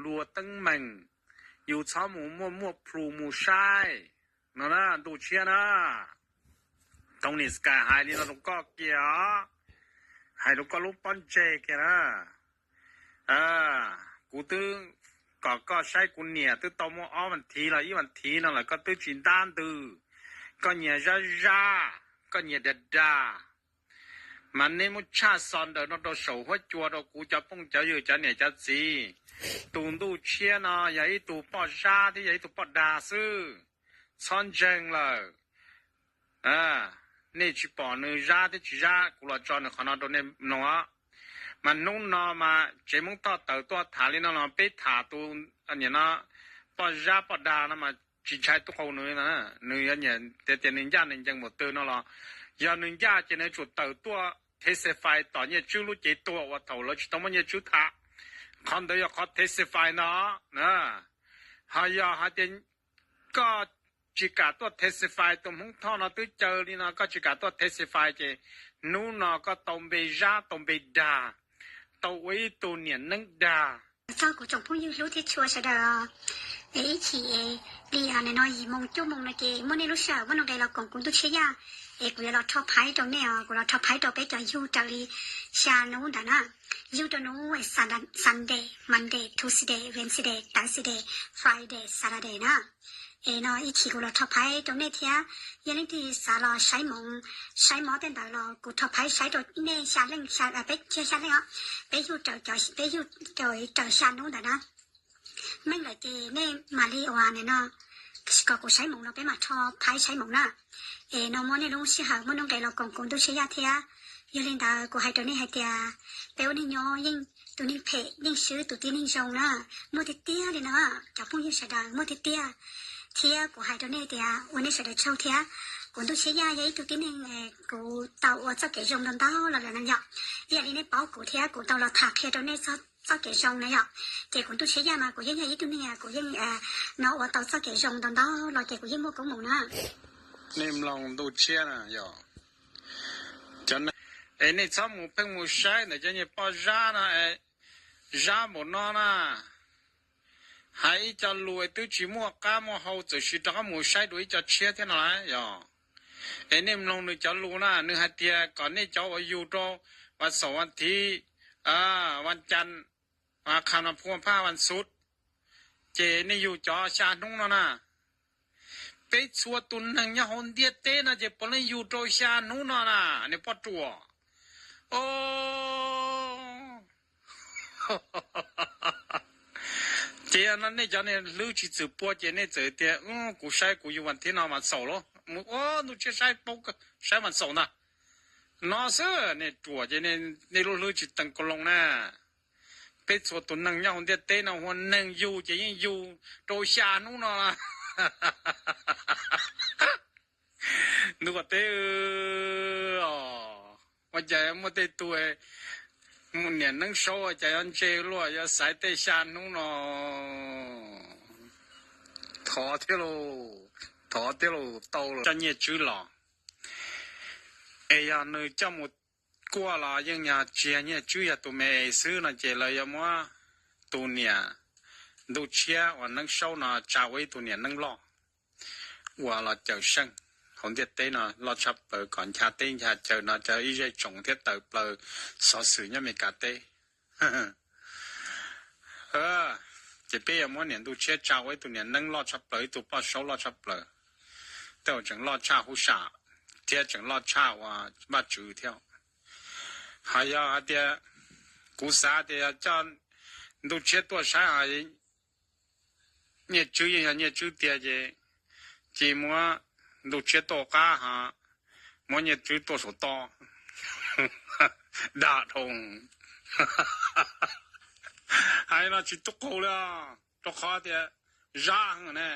luag teeb meem, yus txhob mus muaj muaj plhu mus saib no na, ntuj tshiab na. Tony Sky hais li no rau koj kiag os, hais rau koj lub pob ntseg kiag na. Kuv twb kom koj saib kuv niam twb tau muaj ob vas thiv los ib vas thiv no lawm koj twb tsis ntab ntws, koj nyias zab zab, koj nyias dag dag. Mas nej muab tshaj xov ntawm no rau saum huab cua rau kuv cov phooj cov ywg cov niam cov txiv. Tus ntuj tshiab no yog ib tug poj zab thiab yog ib tug poj dag xwb, txhob ntseeg lawm. Nej tsis pom nws zab thiab tsis zab, kuv los tso nws qhov no rau nej mloog os. Mas hnub no mas tsev Hmoob Thoj tawm tuaj tham li no los peb tham tus no poj zab poj dag no mas tsis ntshai tuaj qau nws, nws tias nws ncaj nws ncees npaum twg no los, yog nws ncaj ces nws tsum tawm tuaj testify tom Nyiaj Tswb lub cev tuag uas thaum lawv tsis tau muab Nyiaj Tswb tham. Qhov ntawd yog qhov testify ntag. Ho yog hais tias koj tsis kam tuaj testify, tus Hmoob Thoj no twb caw li no koj tsis kam tuaj testify ces hnub no koj tau npe zab tau npe dag, tau ua ib tug niam neeb dag. Txog kuv tsoom phooj ywg hlub thiab tshua sawv daws, es ib chim li no yim moo cuaj moo no ces muaj nej lub sij hawm muaj nuj nqes los koom kuv Ntuj Tshiab Yaj, es kuv yuav los rho phaiv rau nej os, kuv los rho phaiv rau peb cov yug raws li xya hnub ntawd na. Yug rau hnub Sunday, Monday, Tuesday, Wednesday, Thursday, Friday, Saturday na. Es no ib chim kuv los rho phaiv rau nej thiab, yog leej twg xav los saib moov, saib mob tej ntawd los kuv rho phaiv saib rau nej xya leej, peb xya leej os, peb yug raws, peb yug raws xya hnub ntawd na. Meej lawm ces nej mam li uas no, kom kuv saib moov los peb mam rho phaiv saib moov na. Es no muab nej lub sij hawm muaj nuj nqes los koom kuv Ntuj Tshiab Yaj thiab. Yog li ntawd kuv hais rau nej hais tias peb ua neeg nyob yeej tus neeg phem yeej swb tus tib neeg zoo na, muaj tiag tiag li no, cov phooj ywg sawv daws, muaj tiag tiag. Thiab kuv hais rau nej tias ua nej sawv daws tsaug thiab. Kuv Ntuj Tshiab Yaj yog ib tug tib neeg kuv tau ua txoj kev zoo ntau ntau los lawm na yom. Ib yam li nej paub kuv thiab kuv tau los tham qhia rau nej txoj kev zoo na yom. Ces kuv Ntuj Tshiab Yaj mas kuv yeej yog ib tug neeg kuv yeej no ua tau txoj kev zoo ntau ntau los ces kuv yeej muaj koob hmoov na. Nej mloog Ntuj Tshiab na yom. Es nej txhob mus pheej mus saib ntawm cov niag poj zab no, zab npaum no na. Hais ib co lus twb tsis muaj qab muaj hau txawm sis rov qab mus saib dua ib co tshiab thiab no lauj yom. Es nej mloog nws cov lus na, nws hais tias kom nej cov uas yug rau vas xaum vas thiv, vas cas, vas khas vas phuaj phaj vas xuv, ces nej yug cov xya hnub no na. Peb txhua tus neeg nyob hauv ntiaj teb no ces puav leej yug rau xya hnub no na, nej poj ruam. Ces no nej cov niag hlwb tsis txwm pua ces nej txawm tias kuv saib kuv yug vas thiv no mas xaum lauj, mus ua Ntuj Tshiab saib paub, saib mas xaum ntag. No xwb nej ruam ces nej lub hlwb tsis teev kaus loo na. Peb txhua tus neeg nyob hauv ntiaj teb no ua neeg yug ces yeej yug rau xya hnub no. Ntuj ua teb, ua cas muaj tej tug niam neeb saub ua cas yuav ntse luaj yuav xaiv tej xya hnub no. Thov thiab lauj, thov thiab lauj, tau los coj Nyiaj Tswb los. Es yog nws coj mus kuaj los yeej yog tsis yog Nyiaj Tswb yog tus me es xwb no ces lawv yuav muab tus niam Ntuj Tshiab uas neeb saub no tsa ua ib tug niam neeb loj uas los cawm seej hauv ntiaj teb no loj tshaj plaws kom ncha teb ncha chaw no cov ib zej tsoom thiab tawm plaws xov xwm nyob Amelikas teb. Ces peb yuav muab niam Ntuj Tshiab tsa ua ib tug niam neeb loj tshaj plaws, ib tug poj saub loj tshaj plaws, tej zaum tseem loj tshaj huv sam thiab tseem loj tshaj uas Vaj Tswv thiab. Ho yog hais tias kuv xav tias yog coj Ntuj Tshiab tuaj saib, Nyiaj Tswb yeej yog Nyiaj Tswb tiag ces cia muab Ntuj Tshiab tuaj qab ho muab Nyiaj Tswb tuaj saum toj. Dag dhau. Hais no tsis tub qau li os, rau qhov tias zab heev ne.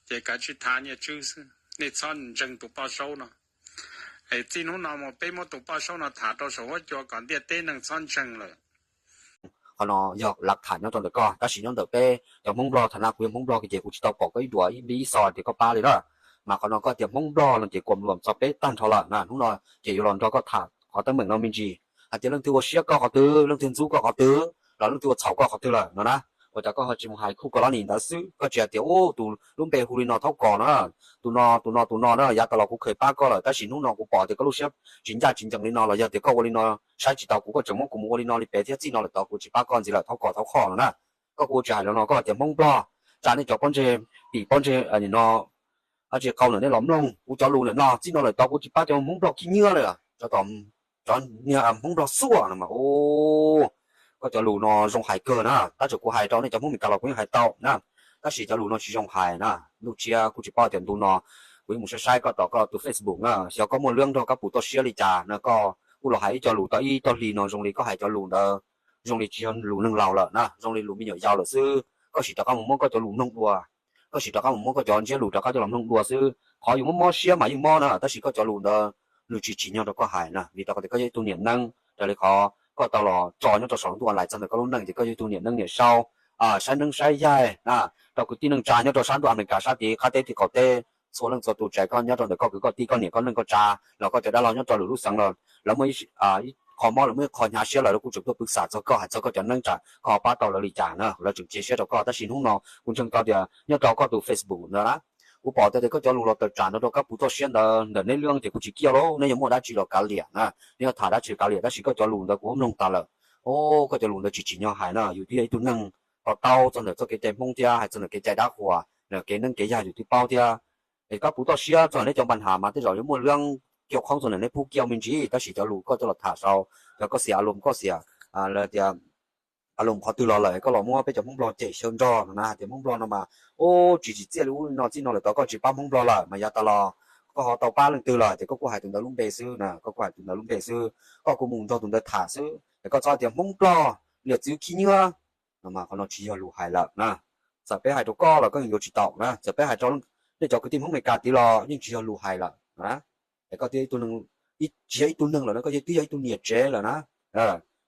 Ces kav tsij tham Nyiaj Tswb xwb, nej txhob ntseeg tus poj saub no. Es txij hnub no mus peb muab tus poj saub no tham rau saum huab cua kom ntiaj teb neeg txhob ntseeg lawm. Qhov no yog lav tham nyob rau ntawm koj, tab sis nyob ntawm peb cov Hmoob Nplog tham na, kuv yog Hmoob Nplog ces kuv tsis tau pom koj ib duas ib npib ib xo tias koj pab li na. Mas qhov no koj tias Hmoob Nplog no ces kuam luam txog peb tag nrho lawm na. Hnub no ces yuav los nrog koj tham qhov teeb meem no me ntsis, hais tias leej twg ua siab koj qhov twg, leej twg ntxub koj qhov twg, los leej twg ua txhaum koj qhov twg lawm no na. Ua cas koj ho tsis mus hais Google Colony ntawd xwb, koj tsis hais tias, ub, tus lub npe hu li no thaub kos na, tus no tus no tus no na, yav tas los kuv khaws pab koj lawm, tab sis hnub no kuv pom tias koj lub siab tsis ncaj tsis ncees li no, los yog tias koj ua li no saib tsis taus kuv, koj tseem muab kuv mus ua li no li pem thiab, txij no lawm tod kuv tsis pab koj ntxiv lawm, thaub kos thaub kho no na. Koj kuj tsis hais li no, koj hais tias Hmoob Nplog tsa nej cov pob ntseg, pim pob ntseg no, tsis qau ntawm nej los mloog kuv cov lus ntawm no, txij no lawm tod kuv tsis pab cov Hmoob Nplog khib nyiab lawm, cov niag Hmoob Nplog xuaj no mas. Koj cov lus no zoo hais kawg na, tab sis kuv hais rau nej cov Hmoob Meskas los kuv yeej hais tau na, tab sis cov lus no tsis zoo hais na. Ntuj tshiab, kuv tsis paub tias ntu no kuv yeej mus saib saib koj tom koj tus Facebook na, xyov koj muaj lwb nrog Kab Pus Toj Siab li cas na, koj kuj los hais ib co lus tau ib tog hli no zoo li koj hais cov lus ntawd zoo li tsis yog lus neeg laus lawm na, zoo li lus me nyuam yaus lawm xwb. Koj sim rov qab mus muab koj cov lus mloog dua, koj sim rov qab mus muab koj cov ntsiab lus rov qab coj los mloog dua xwb. Qhov yus mob mob siab mas yeej mob na, tab sis koj cov lus ntawd nws tsis tsim nyog rau koj hais na, vim rau qhov tias koj yog ib tug niam neeb, raws li qhov koj tau los tso nyob rau saum ntuj online txog ntawm koj lub neej ces koj yog ib tug niam neeb niam sau, saib neeb saib yaig na, rau kwv tij neej tsa nyob rau sab ntuj Amelikas sab tid qab teb tim qaum teb, txhua leej txhua tus tseem koj nyob rau ntawm koj kwv koj tij koj niam koj neej koj tsa, los koj cov dab laug nyob rau lwm lub xeev los lawv muaj ib qho mob lawv muaj ib qho hnyav siab lawm, lawv kuj tseem tuaj pwv xam txog koj, hais txog koj cov neeb tsam koj ho pab tau lawv li cas na, lawv tseem cia siab rau koj. Tab sis hnub no kuv ntseeg tau tias nyob rau koj tus Facebook ntawd na, kuv pom tau tias koj cov lus los tawm tsam ntawd rau Kab Pus Toj Siab ntawd ntawm neb lub, ces kuv tsis kiaj lauj, neb yuav muaj dab tsi los kav liam na, neb yuav tham dab tsi kav liam, tab sis koj cov lus ntawd kuv mloog tas lawm. Os, koj cov lus ntawd tsis tsim nyog hais na, yus twb yog ib tug neeg to taub txog ntawm txoj kev cai Hmoob thiab hais txog ntawm kev cai dab qhuas, kev neeb kev yaig yus twb paub thiab. Es Kab Pus Toj Siab txog ntawm neb cov npa nham mas tej zaum yuav muaj lwm kiag qhoob txog ntawm neb pub kiag me ntsis, tab sis cov lus koj coj los tham saud, yog koj xiam a lus koj xiam, lawv tias a lus qhov twg los lawm koj los muab peb cov Hmoob Nplog cem xyaw nrog no na, hais tias Hmoob Nplog no mas, ub, tsis tsim txiaj li ub li no, txij no lawm tod koj tsis pab Hmoob Nplog lawm, mas yav tas los koj ho tau pab leej twg los ces koj kuj hais tus ntawd lub npe xwb na, koj kuj hais tus ntawd lub npe xwb, koj kuj mus nrog tus ntawd tham xwb, es koj txhob hais tias Hmoob Nplog liam txwv khib nyiab no mas, qhov no tsis yog lus hais lawm na. Txawm peb hais rau koj los koj yeej yuav tsis tau na, txawm peb hais rau nej cov kwv tij Hmoob Amelikas tid los yeej tsis yog lus hais lawm na. Es koj twb yog ib tug neeg, tsis yog ib tug neeg lawm na, koj twb yog ib tug niam tsev lawm na.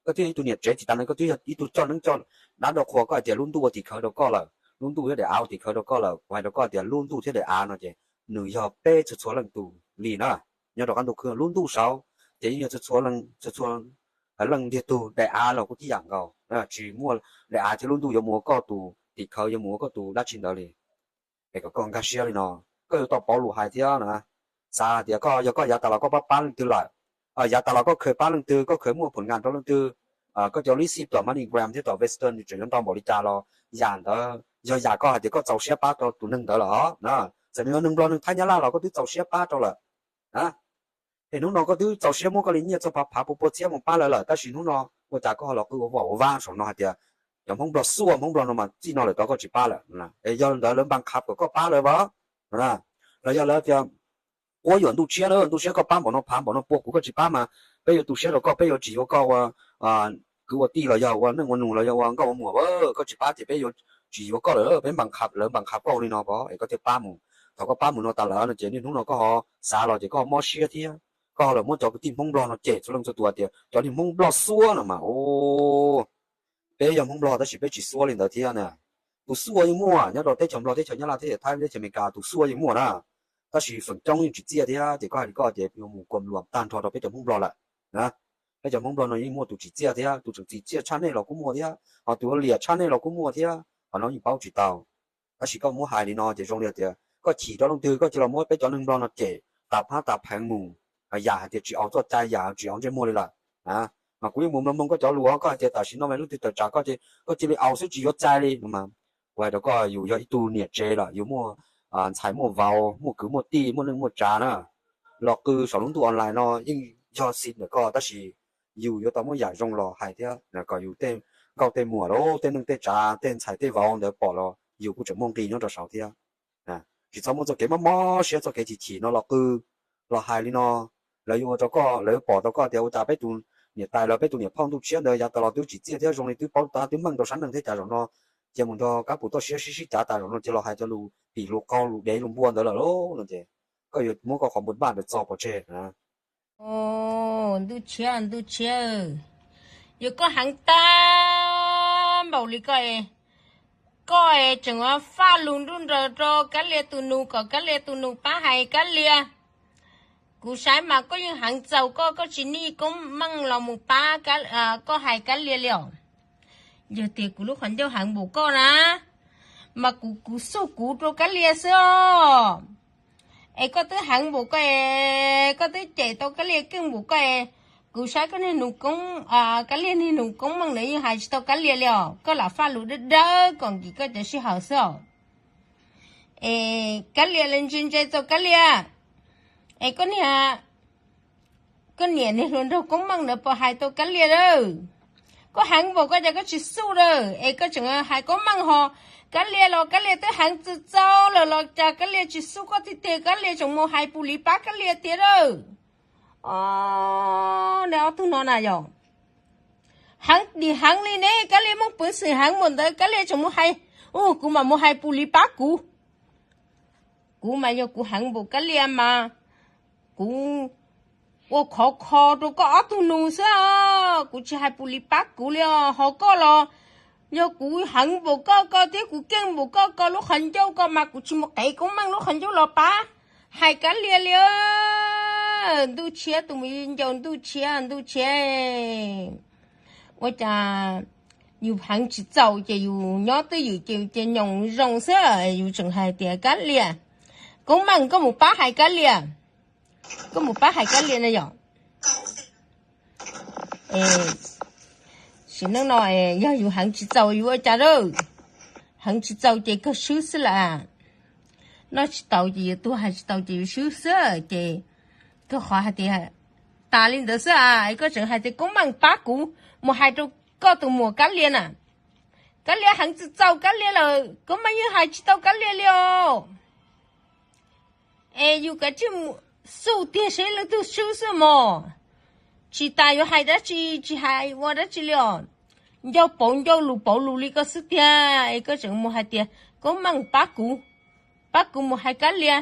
Koj twb yog ib tug niam tsev tsis tas no, koj twb yog ib tug coj neeb coj dab rau qhua, koj hais tias lub ntuj ua tim khawv rau koj lawm, lub ntuj thiab daim av ua tim khawv rau koj lawm. Kuv hais rau koj tias lub ntuj thiab daim av no ces nws yog peb txhua txhua leej tus li na. Nyob rau qab ntuj khwb lub ntuj saud ces yeej yog txhua txhua leej ntiag tug, daim av los kuj tib yam nkaus, tsis muaj daim av thiab lub ntuj yuav mus ua koj tus tim khawv, yuav mus ua koj tus dab tsi ntawd li. Es kom koj nkag siab li no, koj yuav tau pauv lus hais thiab na. Xav tias koj, yog koj yav tas los koj pab pab leej twg lawm, yav tas los koj khaws pab leej twg, koj khaws muaj phom nkas rau leej twg, koj cov lib xij tom MoneyGram thiab tom Western tseem yuav ntau npaum li cas los yam ntawd yog yam koj hais tias koj txaus siab pab rau tus neeg ntawd lawm os na. Txawm nws yog neeg Nplog neeg Thaib Nyab Laj los koj twb txaus siab pab rau lawm na. Es hnub no koj twb txaus siab muab koj li nyiaj txog phav phav pua pua txhiab mus pab lawv lawm, tab sis hnub no ua cas koj ho los qw ua voj ua vab saum no hais tias cov Hmoob Nplog xuaj, Hmoob Nplog no mas txij no lawm tod koj tsis pab lawm. Es yog li ntawd lawv npaj qhab kom koj pab lawv as. Los yog lawv tias quab yuam Ntuj Tshiab na, Ntuj Tshiab koj pab npaum no phav npaum no pua kuv, koj tsis pab mas peb yuav tu siab rau koj, peb yuav tsis yuav koj ua kwv ua tij los yog ua neej ua nus los yog ua nkauj ua muam, koj tsis pab ces peb yuav tsis yuav koj lawm. Peb npaj qhab, lawv npaj qhab koj ua li no pov es koj thiaj pab mus. Thaum koj pab mus no tas lawm no ces niaj hnub no koj ho xav los ces koj ho mob siab thiab. Koj ho los muab cov kwv tij Hmoob Nplog no cem txhua leej txhua tus tias cov niag Hmoob Nplog xuab no mas, o, peb yog Hmoob Nplog tab sis peb tsis xuab li ntawd thiab na. Tus xuaj yeej muaj nyob rau teb chaws Nplog, teb chaws Nyab Laj, teb chaws Thaib, teb chaws Amelikas, tus xuaj yeej muaj na. Tab sis feem coob yeej tsis txiaj thiab ces koj hais li koj tias yuav mus kuam luam tag nrho rau peb cov Hmoob Nplog lawm na. Peb cov Hmoob Nplog no yeej muaj tus tsim txiaj thiab, tus tseem tsim txiaj tshaj nej los kuj muaj thiab, ho tus liam tshaj nej los kuj muaj thiab, qhov no yeej paub tsis tau. Tab sis koj muab hais li no ces zoo li tias koj chim rau leej twg, koj cia los muab peb cov neeg Nplog no cem tas phab tas pheev mus, yam hais tias tsis aus txoj cai, yam tsis aus ntsej muag li lawm. Mas kuv yeej mus mloog mloog koj cov lus, koj hais tias tam sim no mas leej twg tawm tsam koj ces koj cia li aus xwb tsis yuav cai li no mas. Kuv hais rau koj, yus yog ib tug niam tsev lawm, yus muaj ntxhais muaj vauv, muaj kwv muaj tij, muaj neej muaj tsav na. Los qw saum lub ntuj online no yeej yog xij ntawm koj tab sis yus yuav tau muab yam zoo los hais thiab kom yus tej nkauj tej muam los tej neej tej tsav tej ntxhais tej vauv ntawd pom los yus kuj tseem muaj nqi nyob rau saud thiab. Tsis txhob muab txoj kev mob mob siab txoj kev chim chim no los qw los hais li no. Lawv yuav ua rau koj, lawv yuav pom tau koj tias ua cas peb tus niam tais los peb tus niam phauj Ntuj Tshiab ntawd yav tas los twb tsim txiaj thiab zoo li twb paub tab twb meej rau sab neeg thiab cas zaum no cia mus nrog Kab Pus Toj Siab sib sib cav tas zaum no cia los hais cov lus pim lus qau lus dev lus npua ntawd lawm lauj no ces koj yuav muab koj qhov npua npaj ntawd txo pov tseg na. Ntuj Tshiab, Ntuj Tshiab, yog koj heev tag npaum li koj, koj tseem faj lus nruj nraws rau Kab Lia tus nus kom Kab Lia tus nus pab hais Kab Lia. Kuv saib mas koj yeej heev txaus koj, koj tsis nij koob meej los mus pab koj hais Kab Lia li os. Yog tias kuv lub qhov ncauj heev npaum koj na, mas kuv, kuv xuj kuv rau Kab Lia xwb os. Es koj twb heev npaum koj es koj twb cem tau Kab Lia keej npaum koj es, kuv saib koj niag nus koob, Kab Lia niag nus koob meej ntawd yeej hais tsis tau Kab Lia li os. Koj lam faj lus dawb dawb kom nkim koj cov sij hawm xwb os. Es Kab Lia los ntse ntse txaus Kab Lia. Es koj niag, koj niam niag hluas nraug koob meej ntawd puas hais tau Kab Lia lawm? Koj heev npaum koj cas koj tsis xuj lawm es koj tseem hais koob meej ho. Kab Lia los Kab Lia twb heev txaus txaus lawm los cas Kab Lia tsis xuj koj tiag tiag, Kab Lia tseem mus hais pus liv pab Kab Lia tiag lawm. Os, nej ob tug no na yog heev dim heev li ne, Kab Lia muaj peev xwm heev npaum ntawd Kab Lia tseem mus hais, u, kuv mam mus hais pus liv pab kuv. Kuv mas yog kuv heev npaum Kab Lia mas kuv ua khov kho rau koj ob tug nus xwb os, kuv tsis hais pus liv pab kuv li os. Ho koj los, yog kuv heev npaum koj ko thiab kuv keej npaum koj ko lub qhov ncauj ko mas kuv tsis mus qev koob meej lub qhov ncauj los pab hais Kab Lia li. Ntuj tshiab, tus mus ncaus ntuj tshiab, ntuj tshiab. Ua cas yus heev tsis txaus ces yus nyob twj ywm ces yus ces nyoos zoo xwb, yus tseem hais tias Kab Lia, koob meej koj mus pab hais Kab Lia, koj mus pab hais Kab Lia na yom. Sim neej no yog yus heev tsis txaus yus ua cas lawm, heev tsis txaus ces kawg swb xwb lawm. Noj tsis taus ces yus tuag, hais tsis tau ces yus swb xwb ces kawg qhov hais tias tas li ntawd xwb a. Es koj tseem hais tias koob meej pab kuv mus hais rau koj tus muam Kab Lia na. Kab Lia heev tsis txaus Kab Lia lawm, koob meej yeej hais tsis tau Kab Lia li os. Es yus kav tsij mus xuj tiag seb leej twg swb xwb mog. Tsis tas yuav hais dab tsi tsis hais ua dab tsi li os. Ncauj pauv ncauj lus pauv lus li koj xwb tiag es koj tseem mus hais tias koob meej pab kuv, pab kuv mus hais Kab Lia.